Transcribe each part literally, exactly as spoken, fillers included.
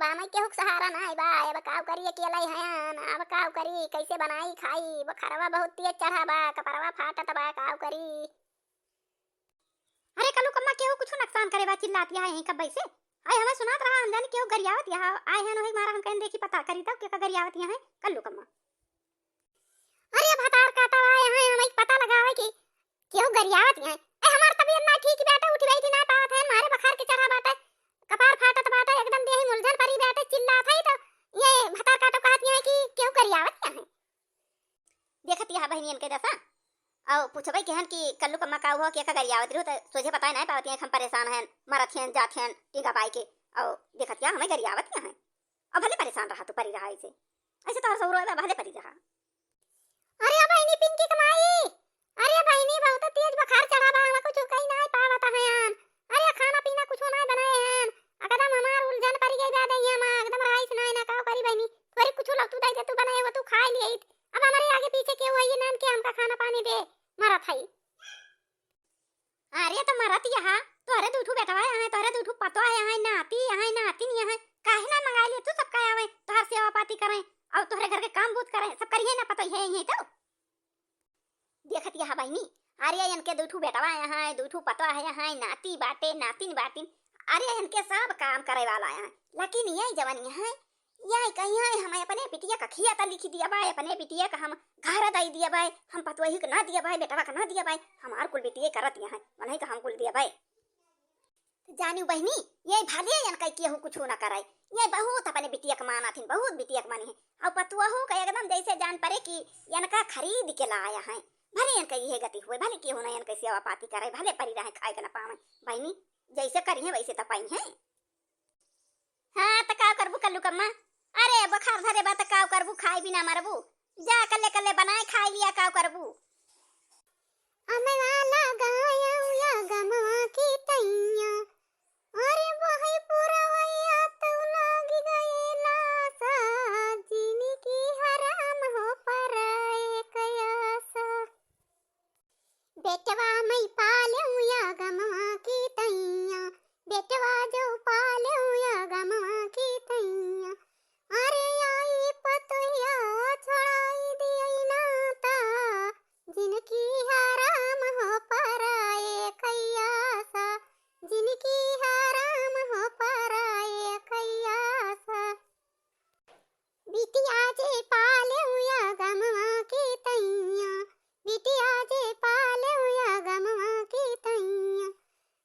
हमें केहू के सहारा नाहीं बा, अब काउ करी, अकेलइ हयन, अब काउ करी, कइसे बनाई खाई, बुखारवा बहुत तेज चढ़ा बा, कपरवा फाटत बा, काउ करी। अरे कल्लू कम्मा, केहू कुछु नुकसान करे बा, चिल्लात यहाँ यहीं कब्बे से। आए हमें सुनात रहा, हम जानी केहू गरियावत यहाँ आए हैं, वही मारा हम कहेन देखी पता करी तब केका गरियावत यहाँ है कल्लू कम्मा। अरे भतार काटा बा यहाँ, हमें पता लगावे कि केहू गरियावत यहाँ। ए हमार तबीयत ना ठीक बाटे, उठ बैठ ना पावत है, मारे बुखार के चढ़ा बाटे, कपार फाटत बाटे, एकदम देही मुलझन परी बाटे, चिल्लात है तो ये भतार काटो कहत यहाँ कि केहू गरियावत यहाँ है। देखत यहाँ बहिनियन के दशा। अउ पूछबे केहन कि कल्लू कम्मा का हुआ, केका गरियावत रहो, त सोझे बताए नाहीं पावत हैं कि हम परेशान हैं, मरत हैं, जात हैं, टीका पाई के। अउ देखत यहाँ हमें गरियावत यहाँ है। अब भले परेशान रहा, तू परी रहा ऐसे, ऐसे तोहर सहुरो है, भले परी रहा। अरे बहिनी पिंकी के माई, अरे बहिनी बहुत तेज बुखार चढ़ा बा, हम कुछ कही नाहीं पावत हैं। अरे खाना पीना कुछ नाहीं बनाए हैं, एकदम हमार उलझन परी गई बा दहिया मा, एकदम रहाइस नाहीं ना, काउ करी बहिनी, थोड़ी कुछ लग तू दे दे, तू बनाए हो, तू खाए लिए। अब हमरे आगे पीछे केहू है नाहीं कि हमका खाना पानी दे, मरत है। अरे तो मरत यहाँ, तोहरे दू ठू बेटवा यहाँ, तोहरे दू ठू पतवा यहाँ, नाती यहाँ, नातिन यहाँ, काहे ना मंगाए लिए तू सबका आवे, तोहर सेवा पाती करें, अउ तोहरे घर के काम बूत करें, सब करिए ना, पता ही है यहीं तो। देखत यहाँ बहिनी, अरे इनके दू ठू बेटवा यहाँ, दू ठू पतवा है यहाँ, नाती बाटे, नातिन बाटिन, अरे इनके सब काम करे वाला यहाँ, लेकिन ये जवन यहाँ, ये कहीं है, हमें अपने बिटिया का खिया त लिखि दिया बाय, अपने बिटिया का हम घर दइ दिया बाय, हम पतोही का ना दिया बाय, बेटवा का ना दिया बाय, हमार कुल बिटिया करत यहाँ, उन्हीं का हम कुल दिया बाय। जानिउ बहिनी, ये भले इनका केहू कुछु ना करे, ये बहुत अपने बिटिया का मानत हिन, बहुत बिटिया का मानी है। अउ पतोहू का एकदम जैसे जान परे कि इनका खरीद के लाया है। भले इनका इहे गति हुए, भले केहू ना इनका सेवा पाती करे, भले परी रहे, खाए के ना पावे। बहिनी, जैसे करी है वैसे त पाई है। हाँ, त काउ करबू कल्लू कम्मा? अरे, बुखार धरे बा, त काउ करबू? खाए बिना मरबू। जा, कल्ले कल्ले बनाए खाए लिया, काउ करबू? अमवा लगायौ या गमवा की तैया, अरे बहै पुरवैया तौ लाग गए लासा, जिनकी हराम हो पराए कयासा। बेटवा मैं पालेउ या गमवा की तैया, बेटवा जो पालेउ या गमवा की तैया। अरे आई पतोहिया छोड़ाई दियई नाता, जिनकी हराम हो पराए कयासा, जिनकी हराम हो पराए कयासा। बिटिया जे पालेउ या गमवा की तैया, बिटिया जे पालेउ या गमवा की तैया।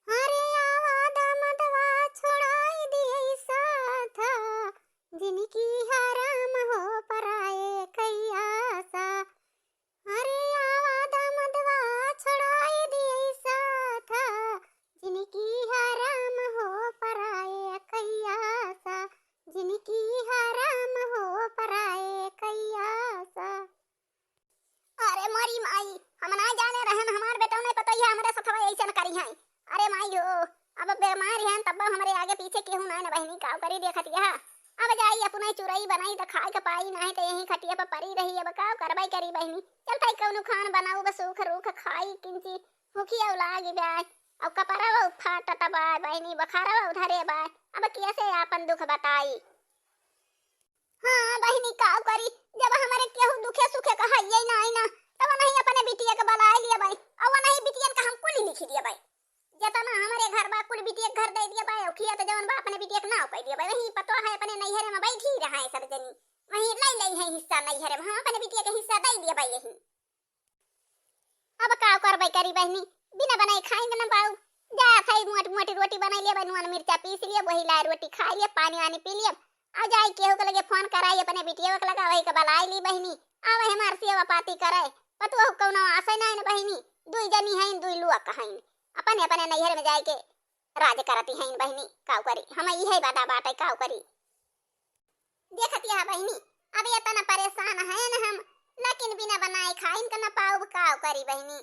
अरे आवा दामदवा छोड़ाई दिए साथा, जिनकी हराम हो पराए कयासा। अरे आवा दामदवा छोड़ाई दिए साथा, जिनकी हराम हो पराए कयासा, जिनकी हराम हो पराए कयासा। अरे मोरी माई, हम ना जाने रहन हमार बेटवा नहीं पता ये हमरे सथवा ऐसन करी हैं। अरे माई हो, अब बीमार हैं तब हमरे आगे पीछे केहू ना न बहिनी, काउ करी देखत यह। अब जाई अपने चुरई बनाई त खाए के पाई, नाहीं त यहीं खटिया पर परी रही। अब काउ करबई करी बहिनी, चल तई कौनो खान बनाऊ, बस सूख रूख खाई किंची, भूखी अउ लागी बा। अउ कपरवा फाटत बा बहिनी, बुखारवा धरे बा, अब कैसे आपन दुख बताई? हाँ बहिनी, काउ करी, जब हमरे केहू दुखे सुखे का हइये नाहीं ना, तब नहीं अपने बिटिया के बलाए लिया बाई, अउ नहीं बिटियन का हम कुल लिखि दिया बाई। जतना हमरे घर बा, कुल बिटिया के घर दे दिया बाई, अउ खिया त जवन बा, अपने बिटिया के नाव कइ दिया बाई। वही पतोह है, अपने नैहरे में बैठी रहा है सब जनी, वहीं लइ लइ है हिस्सा नैहरे में, हम अपने बिटिया के हिस्सा दे दिया बाई यही। अब का करबै करी बहिनी, बिना बनाए खाए के ना पाऊ। जा भाई मोट मोटी रोटी बनाई लिया, नून मिर्चा पीस लिया, वही लाए रोटी खाई लिया, पानी वानी पी लिया। आ जाए केहू के लगे फोन कराई, अपने बिटिया के लगा वही के बलाई ली बहिनी। आवे हमार सेवा पाती करे। पतुआ कौनो आसे नहीं न बहिनी, दुई जनी हैं, दुई लुआ कहाइन। अपने अपने नैहर में जाए के राज करती हैं बहिनी, काउ करी। हम इहे बदा बाटे, काउ करी। देखत यह बहिनी, अब इतना परेशान है न हम, लेकिन बिना बनाए खाइन के न पाउब, काउ करी बहिनी।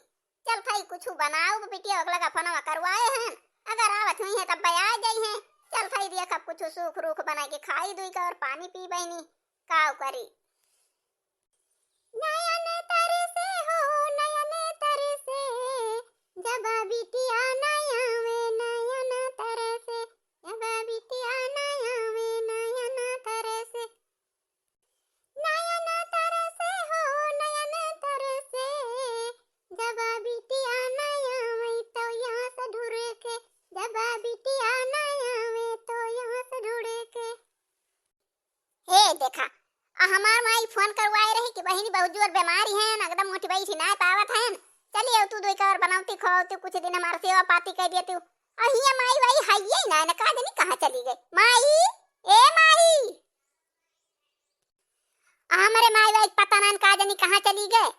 चल थई कुछु बनाउब, बिटिया ओकला का फोनवा करवाए हैं, अगर आवत हुई है तब आ जाई हैं। चल थई देखब कुछु सूख रूख बनाए के खाई दुई का और पानी पी बहिनी, काउ करी। नयन तरसे हो, नयन तरसे, जब बिटिया ना आवे, नयन तरसे, जब बिटिया ना आवे, नयन देखा, आ हमार माई फोन करवाए रही कि बहिनी बहुत जोर बीमारी है ना, एकदम उठ बैठी ना पावत है ना, चली आओ तू दो एक और बनावती खवावती, कुछ दिन हमार सेवा पाती कर दिया तू। और हिया माई वाई है ही ना, ना का जानी कहाँ चली गई। माई, ए माई, आ हमरे माई वाई पता ना का जानी कहाँ चली गए।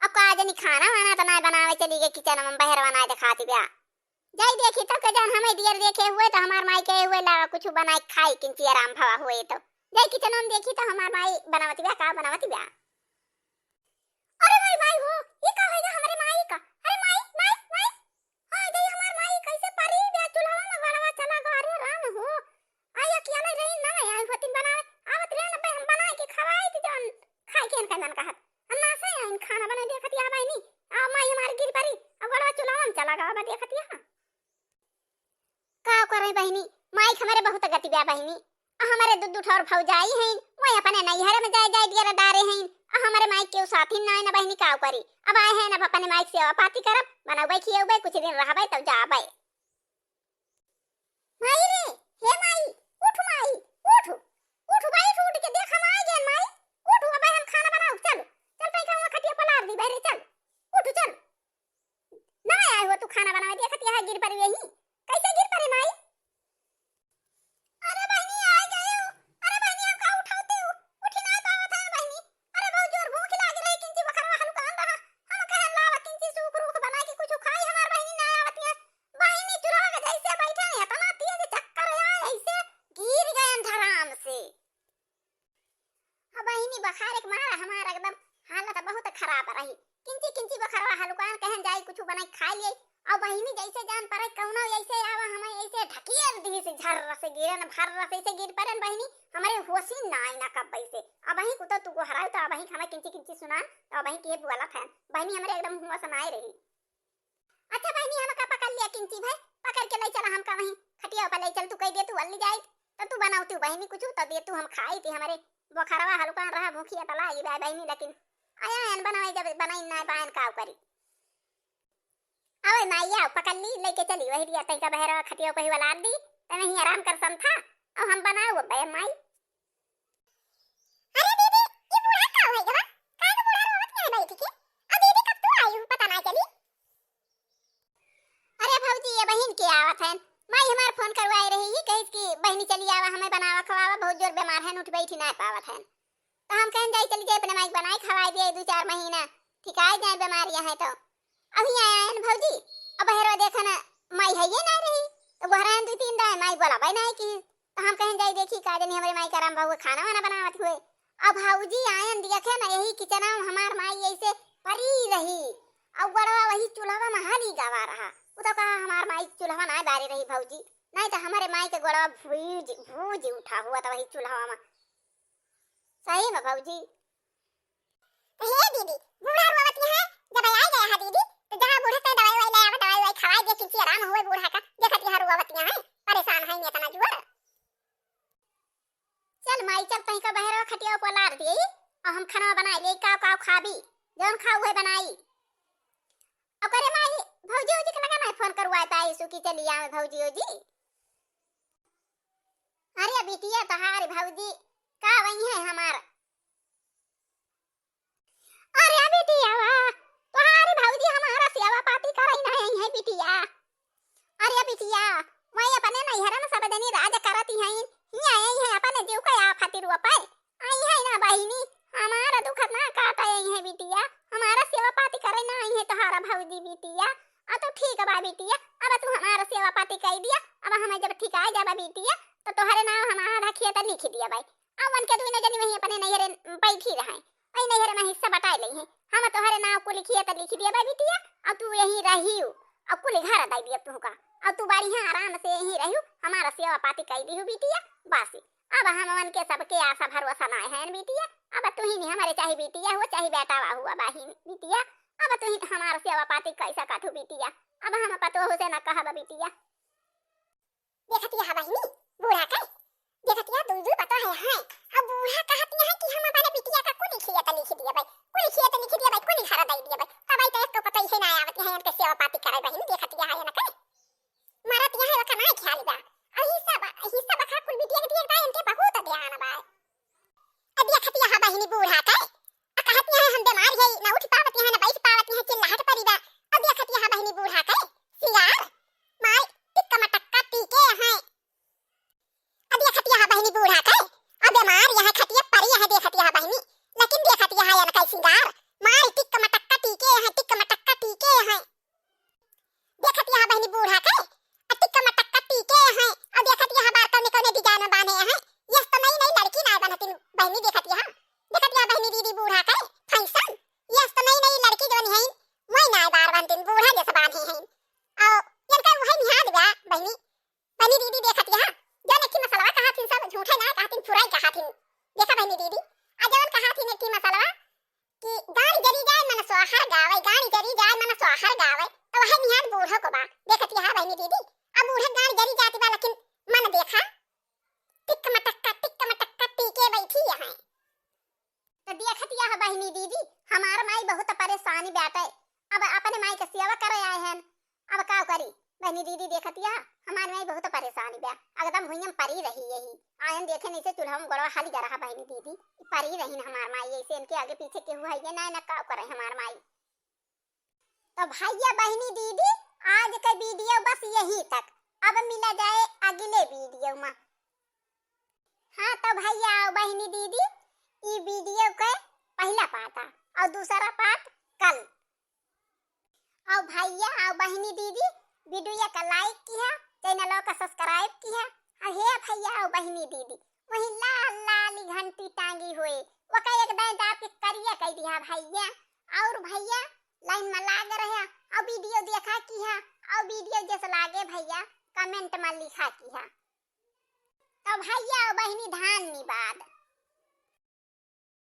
अब का जानी खाना वाना तो ना बनावे चली गई किचन में, बहर बना दिखाती ब्या। जाई देखी तो के जान हमें दियर देखे हुए तो हमार माई के हुए लावा कुछ बनाए खाई किंची आराम भवा हुए तो। जाई किचन में देखी तो हमार माई बनावती ब्या, का बनावती ब्या। अरे माई, माई हो, ये का होइगा हमरे माई का? अरे माई, माई, माई। हाँ, दे हमार माई कैसे परी बे चूल्हा में गड़वा चला गो, अरे राम हो। आई अकेले रही ना, आई होतिन बनावे, आवत रहे ना बे हम बनाए के खवाई थी जौन खाए के इनका मन कहत। हम ना से आइन खाना बनाए देखत या बहिनी, आ माई हमार गिर परी, अब गड़वा चूल्हा में चला गवा बा देखत या। का करे बहिनी, माई के हमरे बहुत गति बा बहिनी। आ हमरे दू दू ठौर भौजाई हैं, वो अपने नैहर में जाए जाए दियर डारे हैं। आ हमरे माई के साथी ना है ना बहिनी, का करी। अब आए हैं, अब अपने माई के सेवा पाती करब, बनौबे खियौबे, कुछ दिन रहबे तब जाबे। माई रे, हे माई, उठ माई, उठ, उठ, बैठ, उठ के देख हम आ गए माई, उठ, अब हम खाना बनाओ, चल, चल तई का खटिया पलार दी बहरे, चल, उठ, चल। ना आए हो तू खाना बनावे, देखत यहाँ गिर पड़ी यही। कैसे गिर पड़े माई? अरे बहिनी, आ गए हो। अरे बहिनी, हमका उठाते हो, उठी ना पावत है बहिनी। अरे बहुत जोर भूख लाग रही, किंची बखरवा हलुकान रहा। हम कहन लावा किंची सूख रूख बना के कुछ खाई, हमार बहिनी ना आवत है। बहिनी चूल्हा के जैसे बैठे हैं, इतना तेज चक्कर आए, ऐसे गिर गए धड़ाम से। अब बहिनी बखारे के मारा हमार एकदम हालत बहुत खराब रही। किंची किंची बखरवा हलुकान कहन जाई कुछ बनाई खा लिए। अब बहिनी जैसे जान पड़े कौनो ऐसे आवा हमें ऐसे ढकेल दी से झर्र से गिरन भर्र से ऐसे गिर पड़न बहिनी। हमरे होशी ना आई ना कब से। अब वहीं कुतो तू गोहराई तो अब वहीं हमें किंची किंची सुनान तो अब वहीं के बोलत है बहिनी हमरे एकदम होश ना आई रही। अच्छा बहिनी, हमका पकड़ लिया किंची भाई, पकड़ के ले चला हमका वहीं खटिया पर ले चल, तू कह दे तू अल्ली जाई तो तू बनाओ तू बहिनी कुछ तो दे तू हम खाई थी, हमरे बोखरवा हलुकान रहा भूखिया तला आई बा बहिनी, लेकिन आया हन बनाई जब बनाई ना पायन का करी। आवे माई आओ पकड़ ली लेके चली वही दिया तैका बहरवा खटिया पर ही वाला दी, तने ही आराम कर सम था। अब हम बनाओ अब माई। अरे दीदी, ये बूढ़ा का होई गवा? काहे को बूढ़ा रोवत काहे बैठ के? आ दीदी कब तू आई हूँ, पता ना चली। अरे भौजी, ये बहिन के आवत है। माई हमार फोन करवाए रही, ये कहित कि बहिनी चली आवा, हमें बनावा खवावा, बहुत जोर बीमार है, उठ बैठी ना पावत है। तो हम कहन जाई चली जाए अपने माई के बनाए खवाए दिए, दो चार महीना ठिकाए जाए बीमारियां हैं तो। अभी आया है ना भौजी, अब बहरवा देखा ना, माई है ये ना रही, तो गोहरान दो तीन दाए माई बोला भाई ना की। तो हम कहन जाई देखी का जानी हमरे माई का राम बाबू खाना वाना बनावत हुए। अब भौजी आयन देखे ना यही किचना में हमार माई ऐसे परी रही, और गड़वा वही चूल्हा में हाली गवा रहा। वो तो कहा हमार माई चूल्हा ना बारे रही भौजी, नहीं तो हमारे माई के गड़वा भूज भूज उठा हुआ था वही चूल्हा में। सही में भौजी। तो हे दीदी, बूढ़ा रोवत यहाँ, जब आ गया है दीदी, तो जहाँ बूढ़े से दवाई वाई ले आवा, दवाई वाई खवाई दे, किसी आराम हुए बूढ़ा का। देखत यहाँ रोवत यहाँ है, परेशान है इतना जुआर। चल माई, चल तहीं का बहरवा खटिया पर लार दिए, और हम खाना बनाए ले, काव काव खाबी, जौन खाऊ है बनाई। और करे माई, भौजी उजी के लगा ना फोन करवाए पाई, सुखी चली आवे भौजी उजी। अरे बिटिया, तोहार भौजी का वही है हमार। अरे बिटिया, वाह, तोहार भौजी हमारा सेवा पाती करई ना आई है बिटिया। अरे बिटिया, वही अपने नैहर में सब जनी राज करती हैं, हियाँ आई है अपने जीव का आफत रूपे। आई है ना बहिनी, हमारा दुख ना काटा आई है बिटिया, हमारा सेवा पाती करे ना आई है तोहारा भौजी बिटिया। आ तो ठीक बा बिटिया, अब तू हमारा सेवा पाती कर दिया, अब हमें जब ठिकाए जाबा बिटिया, तो तोहरे नाम हमारा खेत लिख दिया भाई। अब उनके दुनो जनी वहीं अपने नैहरे बैठी रहे, वही नैहरे में हिस्सा बटाए ले हैं। हम तोहरे नाम कुल खेत लिख दिया बा बिटिया, और तू यहीं रहियो, और कुल घर दे दिया तुमका, और तू बढ़िया आराम से यहीं रहियो, हमारा सेवा पाती कर दियो बिटिया। बस अब हम उनके सबके आशा भरोसा ना है बिटिया। अब तू ही नहीं हमारे चाहे बिटिया हो चाहे बेटा हुआ बहिन बिटिया, अब तू ही हमारा सेवा पाती कैसा काटू बिटिया। अब हम पतोहू से ना कहब बिटिया। देखतिया है बहिनी, बूढ़ा के। देखतिया दुई दुई पतोह है, हैं। अब बूढ़ा कहतिया है कि हम अपने बिटिया का कुल खेत लिख दिया भाई, कुल खेत लिख दिया भाई, कुल घर दे दिया भाई। तब आई तो एक तो पतोह ही ना आवत है इनके सेवा पाती करे बहिनी, देखतिया है ना के। मरत यहाँ ओकर ना ख्याल बा। अही सब, अही सब बखा कुल बिटिया के दिए बा, इनके बहुत ध्यान बा। दीदी, हमार माई बहुत परेशानी बाटे, अब अपने माई के सेवा करे आए हैं, अब का करी? बहिनी दीदी देखतिया, हमार माई बहुत परेशानी बा, एकदम हुइयम परी रही यही। आयन देखे नहीं से चूल्हा में गोड़वा हल गया रहा बहिनी दीदी, ई परी रही न हमार माई, ऐसे इनके आगे पीछे केहू है ये ना, ना का करे हमार माई। तो भैया बहिनी दीदी, आज का वीडियो बस यही तक, अब मिला जाए अगले वीडियो में। हाँ तो भैया और बहिनी दीदी, ई वीडियो के पहला पार्ट है और दूसरा पार्ट कल। और भैया और बहिनी दीदी, वीडियो का लाइक किहा, चैनल का सब्सक्राइब किहा। और हे भैया और बहिनी दीदी, वही लाल लाल घंटी टांगी हुए, ओका एक दाएं दाब के करिया कह दिहा भैया। और भैया लाइन में लाग रहे और वीडियो देखा किहा, और वीडियो जैसे लागे भैया कमेंट में लिखा किहा। तो भैया और बहिनी धन्यवाद।